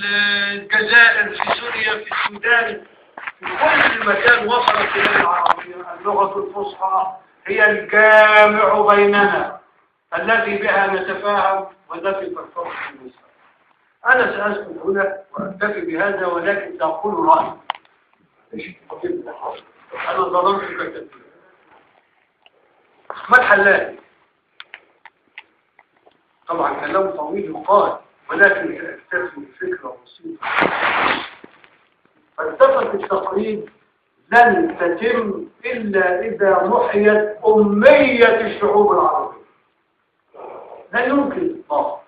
الجزائر، في سوريا، في السودان، في كل مكان وصلت إلى العربية. اللغة الفصحى هي الجامع بيننا الذي بها نتفاهم والتي ترتبط بالمسألة. أنا سأسكت هنا وأكتفي بهذا، ولكن سأقول رأيي. أنا ظلمتك كثيرا. ما الحلال؟ طبعا كلام طويل يقال، ولكن سأكتفي بفكرة بسيطة. فلسفة التقريب لن تتم إلا إذا محيت أمية الشعوب العربية. لا يمكن إطلاقا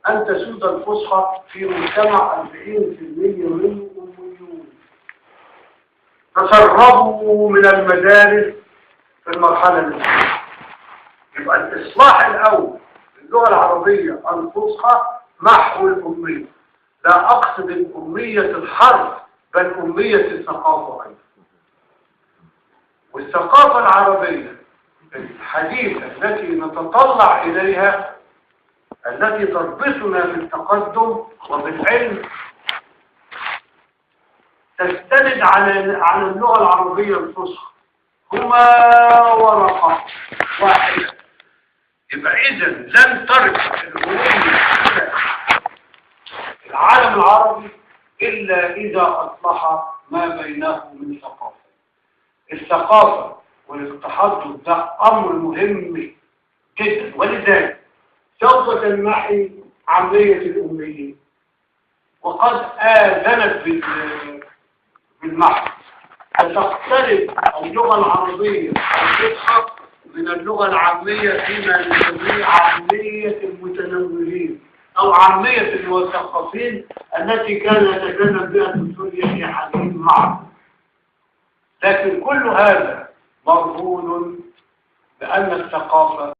أن تسود الفصحى في مجتمع 40% منه أميون تسربوا من المدارس في المرحلة الأولى. يبقى الإصلاح الأول للغة العربية الفصحى محو الأمية. لا أقصد الأمية الحرف، بل أمية الثقافة أيضا. والثقافة العربية الحديثة التي نتطلع إليها، التي تربطنا بالتقدم وبالعلم، تستند على اللغة العربية الفصحى. هما ورقة واحدة. يبقى إذن لن ترجع الهوية إلى العالم العربي إلا إذا أصلح ما بينه من ثقافة. الثقافة والتحضر ده أمر مهم جدا، ولذلك سوف تنمحي عملية الأميين، وقد آذنت بالمحو. ستقترب اللغة العربية الفصحى من اللغة العامية فيما نسميه عامية المتنورين أو عامية المثقفين التي كان يتكلم بها الدكتور يحيى حكيم معه. لكن كل هذا مرهون بأن الثقافة